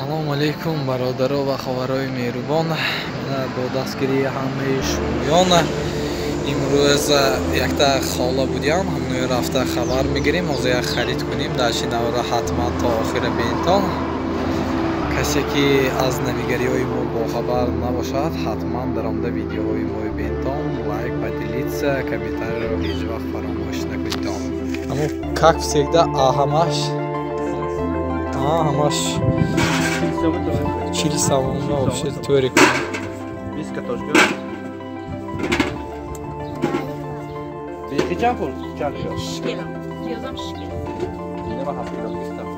Салом алейкум бародаро ва ховарои меҳрубон. Бо дастгирии ҳамаи шумоён имрӯз якта хола будям, ҳамои рафта хабар мегирем, ҳозир як харид кунем, дарши навора ҳатман то охира бинтон. Касе ки аз навигариҳои мо бохабар набошад, ҳатман дар омада видеоҳои мо бинтон, лайк, поделиться, комментарийро ҳеҷ вақт фаромӯш накунедон. Аммо как всегда ҳамаш ҳамаш 40 сомон вообще теория. 20 картошка. Бехи чанд пул? Чанд кило? 6 кило. Пиёзам 6 кило. Инама 7 кило гирифтам.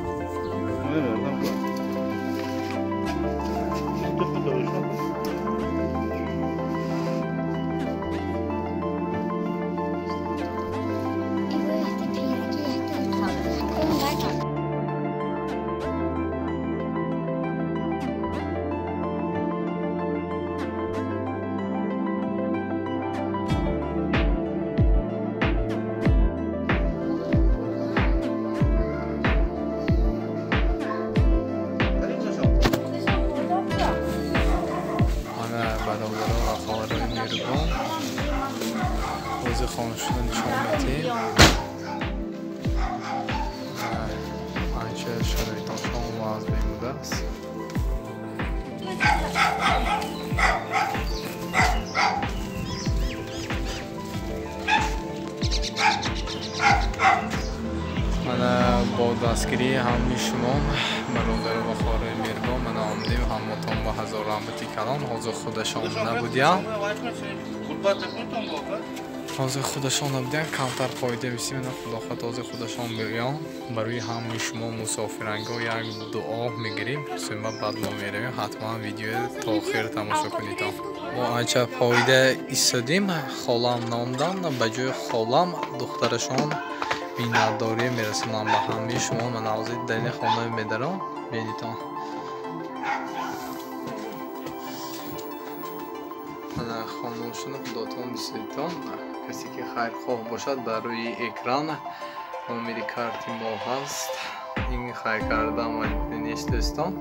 Ҳозир хонашуда нишон медиҳем. Анча шароитошон вазъ будааст. Мана бо дастгирии ҳамаи шумо бародару ва хоҳарои меҳрубон мана омадем ҳамотон ба ҳазор раҳмати калон. Ҳозир худашон набудиям. Ҳозир худашон набудиям, камтар фоида бисем, худо хоҳад ҳозир худашон биён. Барои ҳамаи шумо мусофирангҳо як дуо мегирем, сӯма баъд мо меравем. Ҳатман видео то охир тамошо кунед. Мо анча фоида истодем, холам номдан, ба ҷои холам духтарашон миннатдорӣ мерасонам ба ҳамаи шумо. Ман ҳозир дар ин хона медарам, бинитон. Хонашона худотон дисетон. Касе ки хайрхоҳ бошад, дар рӯи экран номери карти мо ҳаст. Ин хайр кардан маҷбурӣ нест дӯстон,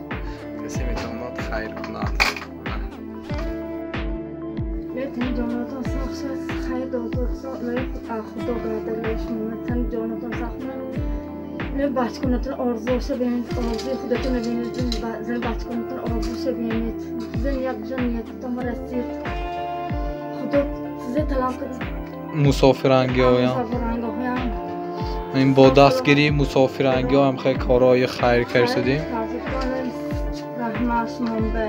касе метавонад хайр кунад. Ҷонатон сахт шад, хайр худо гардад шумо. Ҷонатон сахт, бачконатон орзуша бинед, орзуи худатон бинед, зани бачконатон орзуша бинед, зан як ҷон ниятатон расид. Худо сизе талаб кунад. Мусофирангиҳоям ин бо дастгирии мусофирангиҳоям хеле корҳои хайр кардем. Раҳмат шумон ба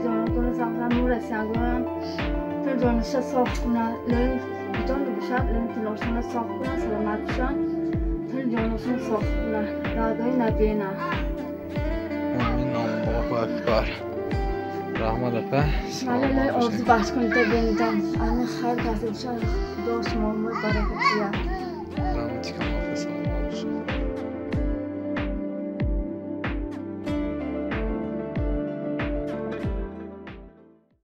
ҷонатон сахт нурасиангоям ҷонаша соф кунад, ҷон бошад, тилошона соф кунад, саломат бошад, ҷонашон соф кунад, дардои набина. Амин, Аллоҳу акбар. Раҳмат апа. Ман орзу бахш кунед бинидам. Ами хайр касе бошад, Худо шумо баракат диҳад. Раҳмати калон, саломат бошед.